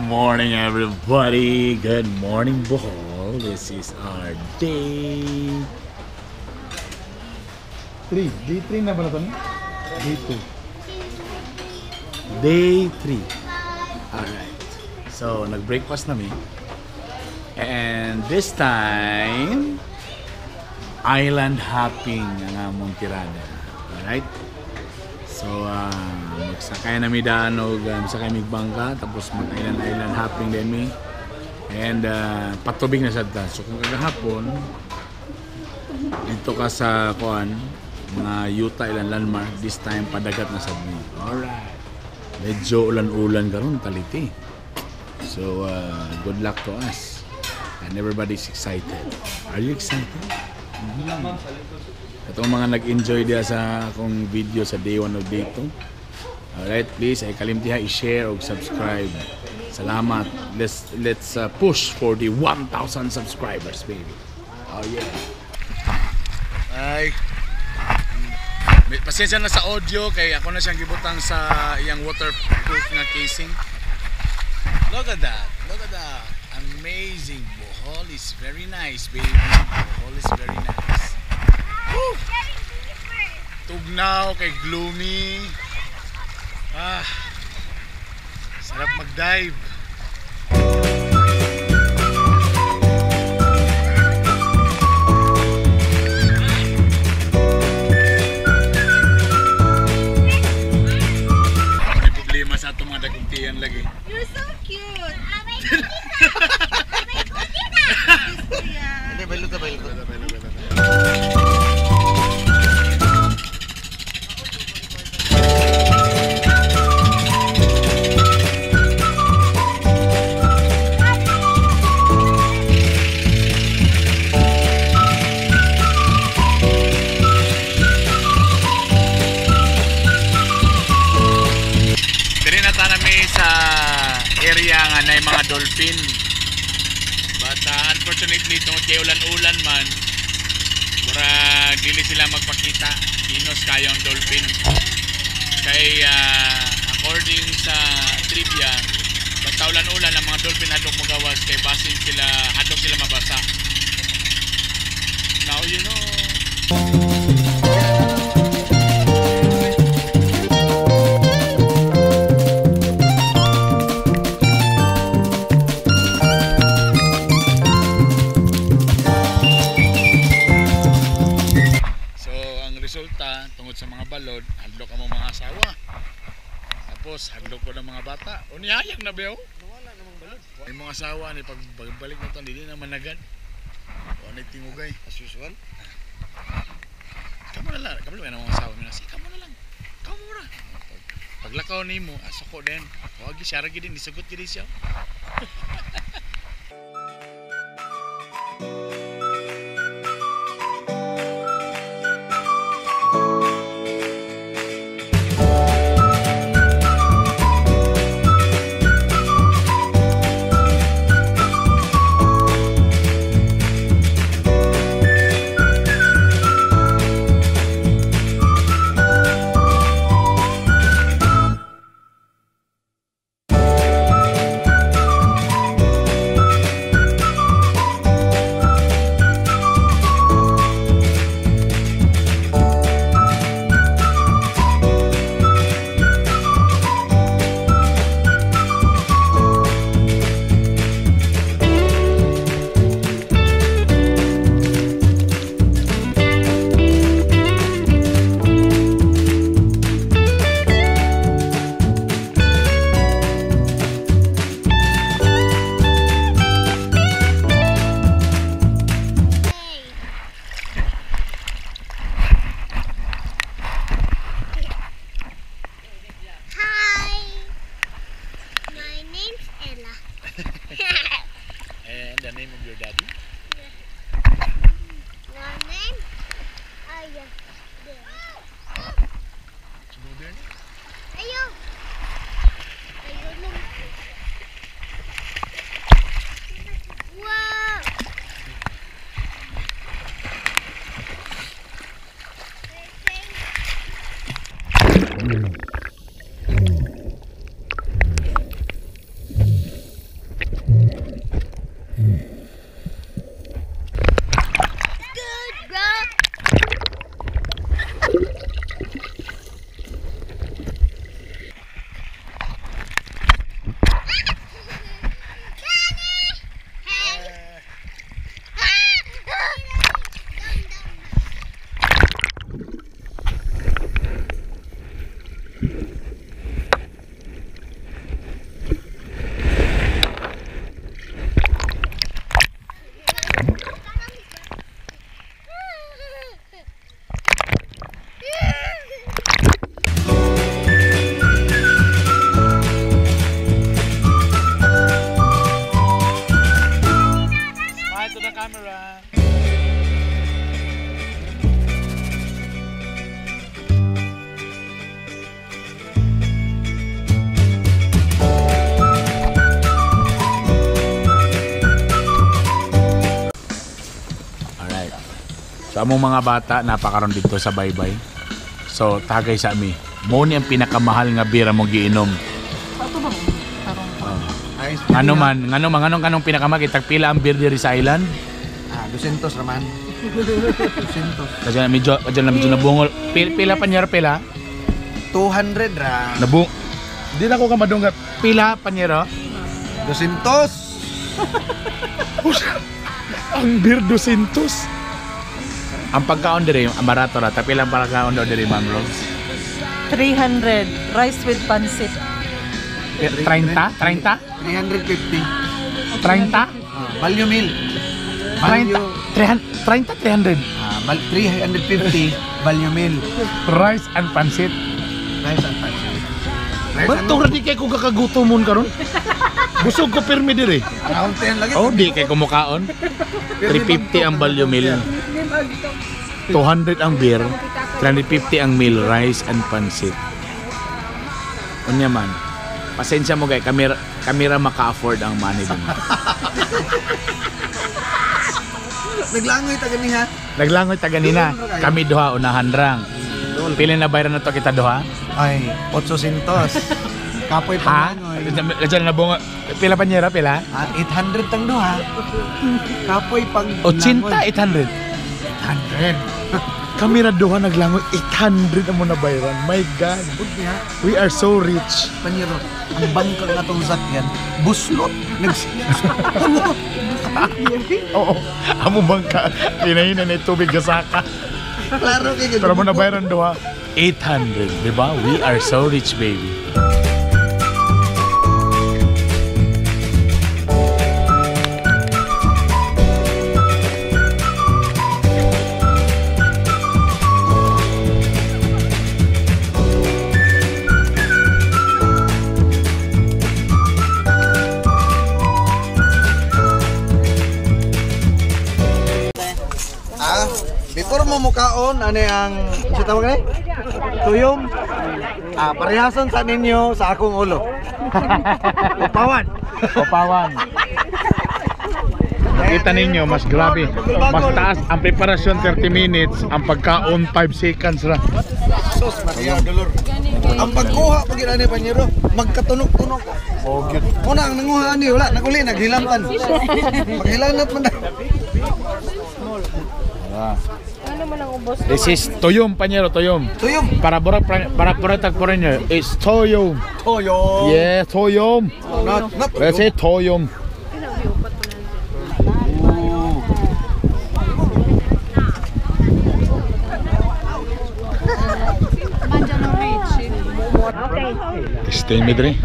Morning, everybody. Good morning, Bohol. This is our day 3. Day 3 na ba na to ni? Day 2. Day 3. Alright. So, nag-breakfast na mi. And this time, island hopping ang among tirada. Alright? So, magsakay na mi daan og sakay mig bangka, tapos mag island island hopping din mi. And patubig na sad ta. So kung kagahapon dito ka sa kuan, mga yuta ilan landmark, this time padagat na sad mi. Alright. Medyo ulan-ulan karon, taliti. So good luck to us. And everybody's excited. Are you excited? Itong mga nag-enjoy diya sa akong video sa day 1 o day 2. Alright, please ay kalimtiha i-share o subscribe. Salamat. Let's push for the 1,000 subscribers, baby. Oh yeah. Ay. Pasensya na sa audio kay ako na siyang gibutang sa iyang waterproof nga casing. Look at that. Look at that. Amazing. Bohol is very nice, baby. Bohol is very nice. Woo! Tugnaw kay gloomy. Ah. Sarap mag-dive. May problema sa atong mga dagugtian lagi. You're so cute. Hindi, bailo ta, bailo ta. Diri na ta nami sa area nga nay mga dolphin. But unfortunately, tungod kay ulan-ulan man, murag dili sila magpakita. Kinos kayo ang dolphin. Kay according sa trivia, basta ulan-ulan ang mga dolphin hadlok mogawas kay basin sila, hadlok sila mabasa. Now you know. So, ang resulta, tungod sa mga balod, hadlok ang mga asawa. Tapos, hadlok ko ng mga bata. O nihayag na beho. Wala namang balod. Yung mga asawa, ni pagbalik na ito, hindi na managad. O ano tingugay. As usual. Kamu na lang, kamu na lang ang mga asawa. Mina, kamu na lang. Kamu na. Paglakaw ni mo, aso ko din. Wag siya, ragi din, isugot gid siya. So among mga bata napakaron dito sa Baybay. So tagay sa ami. Mo ni ang pinakamahal nga bira mo giinom. Ngano man, nganong kanong pinakamahal kay tagpila ang beer diri sa island? Ah, 200 raman. 200. Kasi medyo medyo nabungol. Pila panyero pila? 200 ra. Nabung. Di na ko kamadunggat. Pila panyero? 200. Ang beer 200. Ang pagkaon diri, ang barato ra. Tapila ang pagkaon daw diri, Ma'am Rose. 300 rice with pancit. 30? 30? 350. 30? Value meal. 30? 30? 300. 350 value meal. Rice and pancit. Rice and pancit. Ba't di kay ko kakagutomon karon? Busog ko pirmi diri. Around 10 lagi. Oh, di kay kumukaon. 350 ang value meal. 200 ang beer, 350 ang meal, rice and pancit. Unya man. Pasensya mo kay kamera, kamera maka-afford ang money din. Naglangoy ta gani ha. Naglangoy ta ganina. Kami duha unahan rang. Pili na bayran na to kita duha? Ay, 800. Kapoy Ha? pangangoy. Diyan na bunga. Pila panyera pila? Ah, 800 tang duha. Kapoy pang 80, 800. 800. Kami ra duha naglangoy 800 ang mo na bayran. My God. We are so rich. Panyero, ang bangkang atong sakyan, buslot. Oo. Amo bangka. Hinahinan na tubig gasaka. Klaro kay Pero mo na bayran duha 800, di ba? We are so rich, baby. Ah, before mo mukaon, ano ang sa tawag ni? Tuyom. Ah, parehason sa ninyo sa akong ulo. Upawan. Upawan. Nakita ninyo, mas grabe. Mas taas ang preparasyon 30 minutes, ang pagkaon 5 seconds ra. Sus, Maria Dolor. Ang pagkuha pag inani panyero, magkatunog-tunog. Oh, cute. Una ang nanguha ani wala, naguli naghilamtan. Paghilanat man. This is toyom, panyero, toyom. Tuyom. Para para para para tag foreigner, it's toyom. Toyom. Yeah, toyom. Not Let's say toyom. Stay me dre.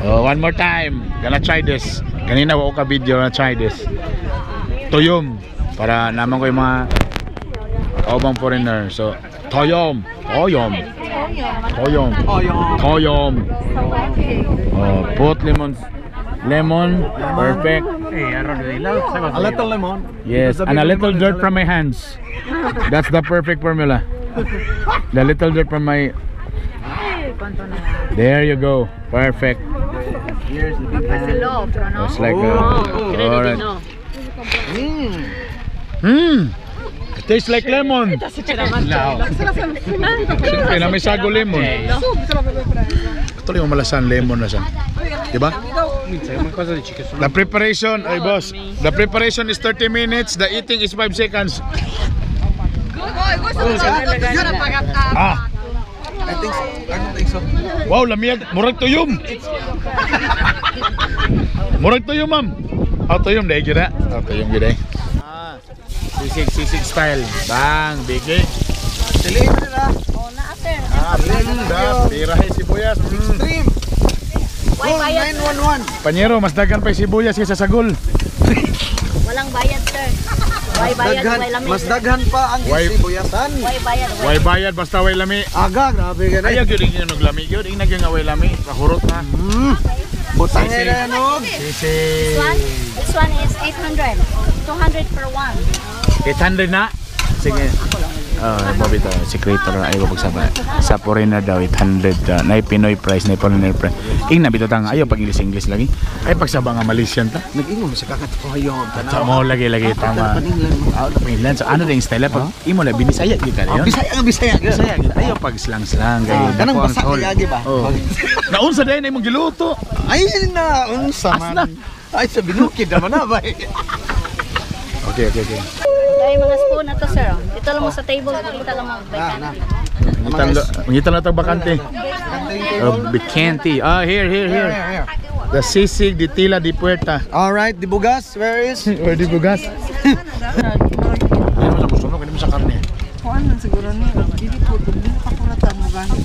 Oh, one more time. Gonna try this. Kanina wa ko ka video, gonna try this. Toyom. Para naman ko yung mga kaubang foreigner. So, toyom. Toyom. Toyom. Toyom. Oh, put lemon. Lemon. Perfect. A little lemon. Yes, and a little dirt from my hands. That's the perfect formula. The little dirt from my... There you go. Perfect. Here's the big hand. It's like a... Alright. Mmm. It tastes like lemon. Siyempre, na may sago lemon. Ito yung malasan lemon na siya. Diba? The preparation, ay boss, the preparation is 30 minutes, the eating is 5 seconds. Ah. I think so. I don't think so. Wow, lamiyag. Murag tuyom. Murag tuyom, ma'am. Ah, tuyom dahil gira. Ah, tuyom gira. Ah, sisig, sisig style. Bang, bigay. Dili na nila. Ah, da, pirahe sibuyas. Extreme. Call 911. Panyero, mas daghan pa yung sibuyas kaysa sagol. Walang bayad, sir. Way bayad, Daghan, way lami. mas daghan pa ang sibuyasan. Way bayad, Way bayad, basta way lami. Aga, grabe ka na. Ayaw gyud yung naglami gyud, ingnag yung way lami. Kahurot na. Butang na nog. Sisig. This one is 800. 200 per one. 800 na. Sige. Bobby to, secretor ay pagsaba. Sa foreigner daw 800 na Pinoy price na foreigner price. Ing na bitaw tang ayo pag English English lagi. Ay pagsaba nga Malaysian ta. Nag-ingon sa kakat ko hayo Sa mo lagi lagi tama. Out of England. So ano din style pag imo la binisaya gyud ka Ah, yun. Bisaya nga Bisaya. Bisaya gyud. Ayo pag slang-slang kay Ah, kanang dako ang basa tol. kay agi ba? Oh. Naunsa day na imong giluto. Ay na unsa As na. man. Ay sa binukid naman na bay. Okay. Ay, mga spoon na to, sir. Oh. Dito lang mo sa table. Dito lang mo. By kanan. Mangitan na tag bakante. Oh, bakante. Ah, here, here, here. The sisig, di tila, di puerta. All right, di bugas, where is? Or di bugas. Hindi mo sa musunog, hindi mo sa karne. Kuan man siguro ni. Dili po dili nakakurata mo gani.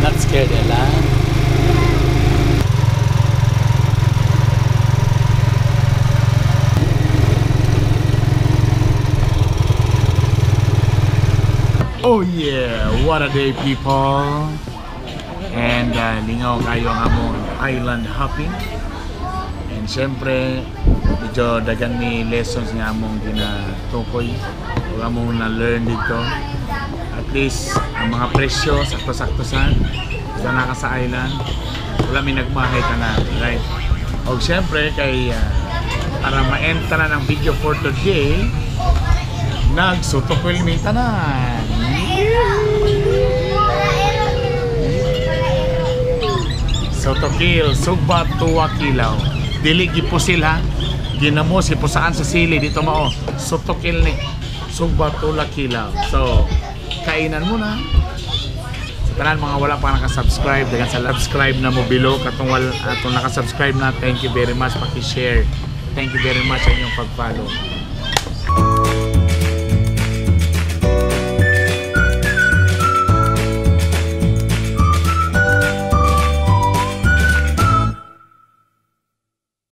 Not scared, Ella. Oh yeah, what a day, people. And lingaw kayo ang among island hopping. And syempre, medyo dagan ni lessons nga among ginatukoy o among na-learn dito. At least, ang mga presyo, sakto-sakto san. Basta naka sa island, wala may nagmahay tanan, right? O syempre, kay para ma-end na ng video for today, nagsutokwil mi tanan. Sotokil, sugba tuwa kilaw. Dili gipusil ha. Ginamos gipusaan sa sili dito mao. Sotokil ni. Sugba tuwa kilaw. So, kainan muna. Sa tanan mga wala pa naka-subscribe, dagan sa subscribe na mo below katong wal atong naka-subscribe na, thank you very much, paki-share. Thank you very much sa inyong pag-follow.